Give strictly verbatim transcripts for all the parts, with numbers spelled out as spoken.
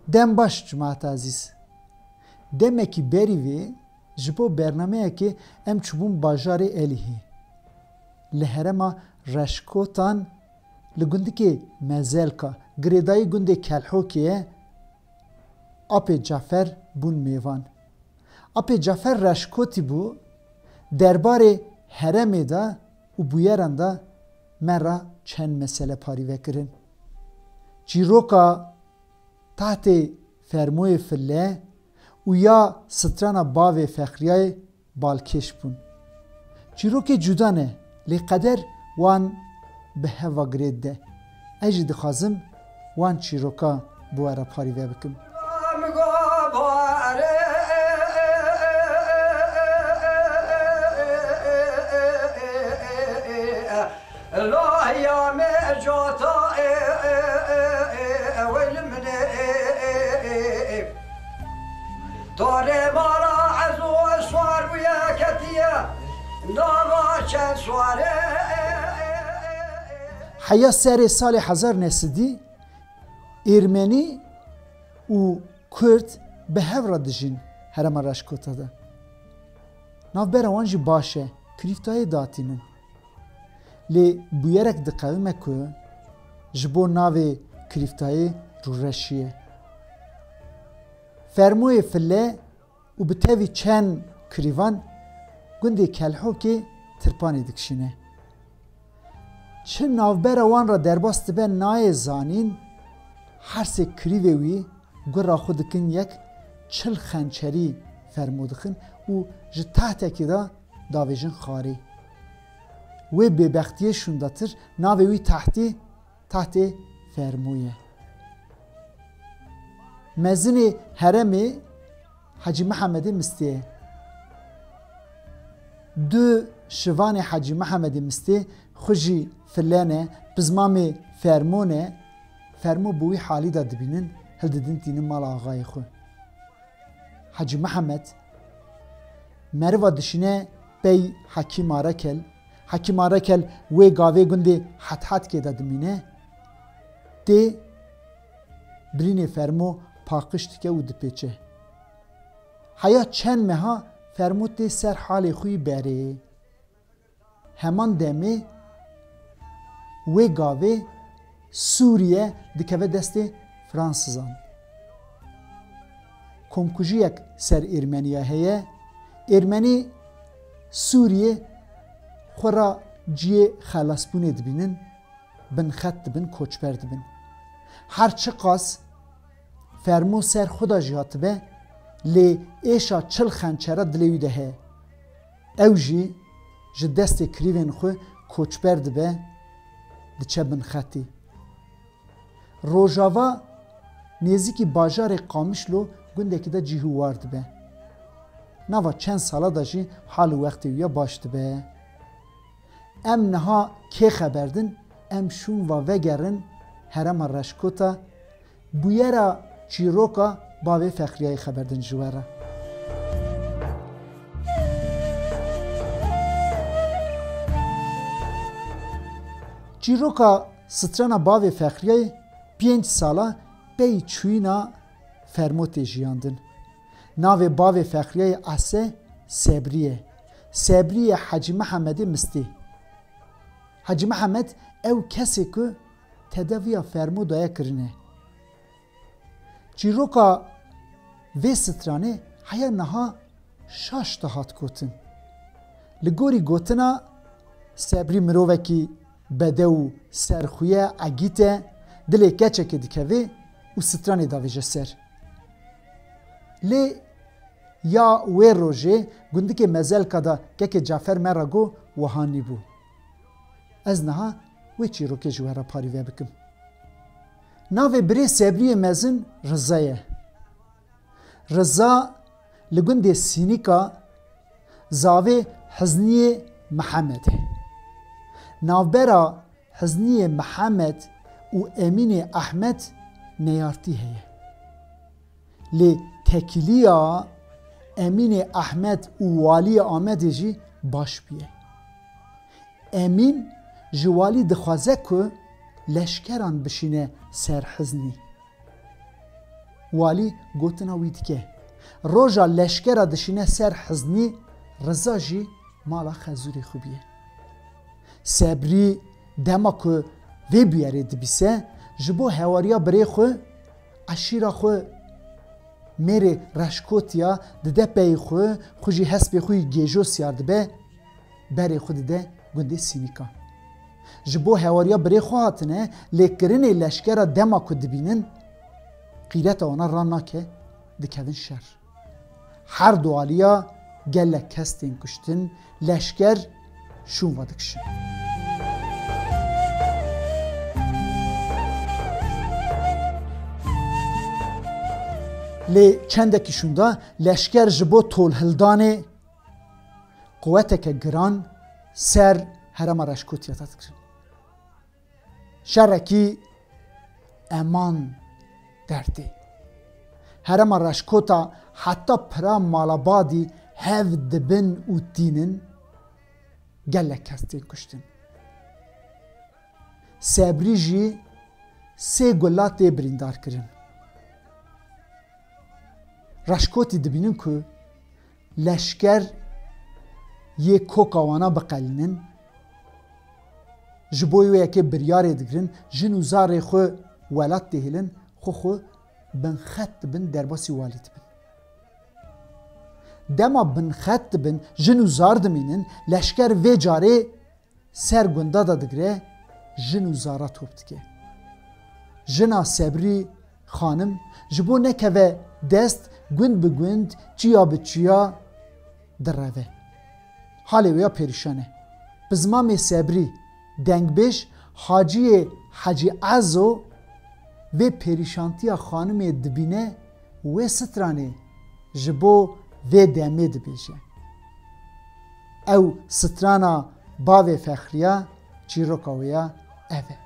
Dem baş cemaeta ezîz. Demekî berî vê ji bo bernameyekê em çûbûn bajarê Elîhê. Li herêma Reşkotan li gundikê Mezelka, girêdayî gundê Kelhokê ye, Apê Cafer bûn mêvan. Apê Cafer Reşkotî bû, derbarê herêmê de û bûyeran de me re çend mesele parî vekirin. Çîroka tahtê fermoyê Fille û ya strana bavê Fexriyayê balkêş bûn. Çîrokê cuda ne, lê qeder wan bi hev ve girê dide. Ez jî dixwazim wan çîroka bi we re parîve bikim. Torê mala ez û swar bûye ketiye nava çend sware. Heya serê salê hezar nesidî Êrmenî û Kurd bi hev re dijîn herêma Reşkota de. Navbera wan jî baş e, kirîftayê datînin. Lê bûyerek diqewime ku ji bo navê kirîftayê rûreşiye. Fermoyê File û bi tevî çend kirîvan gundê Kelhokê tirpanê dikişîne. Çi navbera wan re derbas dibe nayê zanîn, her sê kirîvê wî gura xwe dikin yek, çil xençerî fermo dixin û ji tehtekê de davêjin xarê. Wê bêbextiyê şûndetir navê wî tehtî, tahtê fermû ye. Mezinê herêmê Hecî Mihemedê Mistê ye. Du şivanê Hecî Mihemedê Mistê xwe jî File ne, pizmamê Fermo ne, Fermo bi wî halî de dibînin, hildidin tînin mala axayê xwe. Hecî Mihemed meriva dişîne pey Hekîm Arekel. Hekîm Arekel wê gavê gundê Hethatkê de dimîne. Tê birînê Fermo paqij dike û dipêçe. Heya çend meha Fermo tê ser halê xwe yî berê. Heman demê wê gavê Sûriye dikeve destê Fransizan. Komkujiyek ser Êrmeniya heye. Êrmenî Sûriye xwe ra ciyê xelasbûnê dibînin, binxet dibin, koçber dibin. Her çiqas Fermo ser xwe de jî hatibe, lê êşa çil xençera dilê wî de heye. Ew jî ji destê kirîvên xwe koçber dibe, diçe bin xetî. Rojava nêzîkî bajarê Qamişlo gundekî de cih û war dibe. Nava çend sala de jî hal û wextê wî ya baş dibe. Em niha kê xeber din, em şûn va vegerin herêma Reşkota, bûyera çîroka bavê Fexriyayê xeber din ji we re. Çîroka strana bavê Fexriyayê pênc sala pey çûyîna Fermo tê jiyandin. Navê bavê Fexriyayê Ese Sebrî ye. Sebrî ye Hecî Mihemedê Mistê. Hecî Mihemed ew kesê ku tedaviya Fermo daye kirine. Çîroka vê stranê heya niha şaş dihat gotin. Li gorî gotina Sebrî mirovekî bedew, serxuye, egît e, dilê keçekê dikeve û stranê davêje ser. Lê ya wê rojê gundikê Mezelka de kekê Cafer me re got, wiha nîbû. Ez niha wê çîrokê ji we re parîve bikim. Navê birê Sebriyê mezin Riza ye. Riza li gundê Sînîka zavê Hizniyê Mihemed e. Navbera Hizniyê Mihemed û Emînê Ehmed neyartî heye. Lê tekîliya Emînê Ehmed û waliyê Amedê jî baş bûye. Emîn ji walî dixwaze ku leşkeran bişîne ser Hiznî. Walî gotina wî dike. Roja leşkera dişîne ser Hiznî, Riza jî mala xezûrê xwe bûye. Sebrî dema ku vê bûyerê dibîse, ji bo hewariya birê xwe, eşîra xwe mêrê Reşkotiya dide peyê xwe, xwe jî hespê xwe yî gêjo siyar dibe, berê xwe dide gundê Sînîka. Ji bo hewariya birê xwe hatine, lê kirinê leşkera dema ku dibînin, qîreta wana ranake, dikevin şer. Her du aliya gelek kes tên kuştin, leşker şûn ve dikişin. Lê çendekî şûnda leşker ji bo tolhildanê quweteke giran ser herêma Reşkotiya de dikirin. Şerekî eman dertê. Herêma Reşkota heta pira Malabadî hev dibin û tînin, gelek kes tên kuştin. Sebrî jî sê gula tê birîndar kirin. Reşkotî dibînin ku leşker yê koka wana biqelînin, ji bo wê yekê biryarê digirin, jin û zarê xwe welat dihêlin, xwe xwe binxet dibin, derbasî walî dibin. Dema binxet dibin, jin û zar dimînin, leşker vê carê ser gunda de digire, jin û zara top dike. Jina Sebrî xanim ji bo nekeve dest, gund bi gund, çiya bi çiya direve. Halê wê ya perîşan e. Bi zilamê Sebrî, dengbêj Haciyê Hecî Ezo vê perîşantiya xanimê dibîne, wê stranê ji bo vê demê dibêje. Ew strana bavê Fexriya, çîroka wê ya ev e.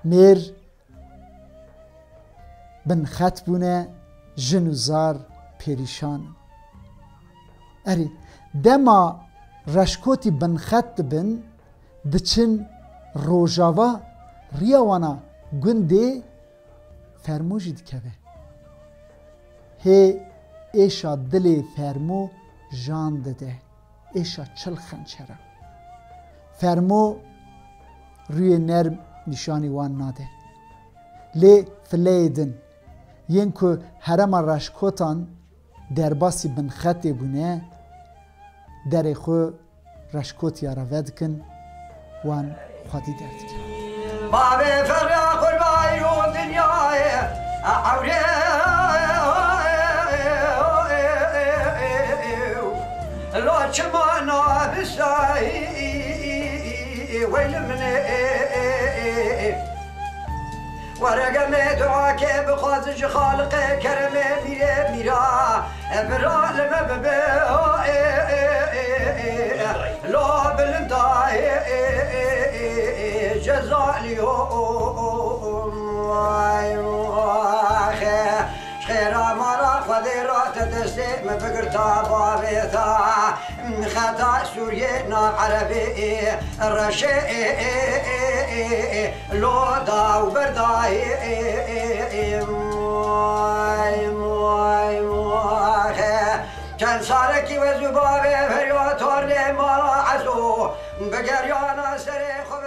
Mêr binxet bûne, jin û zar perîşan in. Erê, dema Reşkotî binxet dibin, diçin rojava, riya wana gundê Fermo jî dikeve. Hê êşa dilê Fermo jan dide, êşa çil xençera. Fermo rûyê nerm nîşanî wan nade. Lê fileyê din, yên ku herêma Reşkotan derbasî binxetê bûne, derê xwe Reşkotiya re vedikin, wan xwedî derdikin. Bavê Ferya qurbayî û dinyayê ewrê lo çima nabisayî weyli min ê. Were gemê duake bixwazin ji Xaliqê keremê mîrê mîra. Evra li me bibe, o, e, e, e, e, e, lo bilinda, e, e, e, e, e, cezalî, o, o, o, o, ay, axe. Ji xêra mala Xwedê re te destê me bigirta bavê te. Xeta Sûriyê na Erebê, e, reşê, e, e, e, e, e, e. Lo da û berda, ê, ê, ê, ê, moy, moy, moy, he. Çend sarekî wez û bavê Ferya tornê mala Ezo, bi geryana serê xwe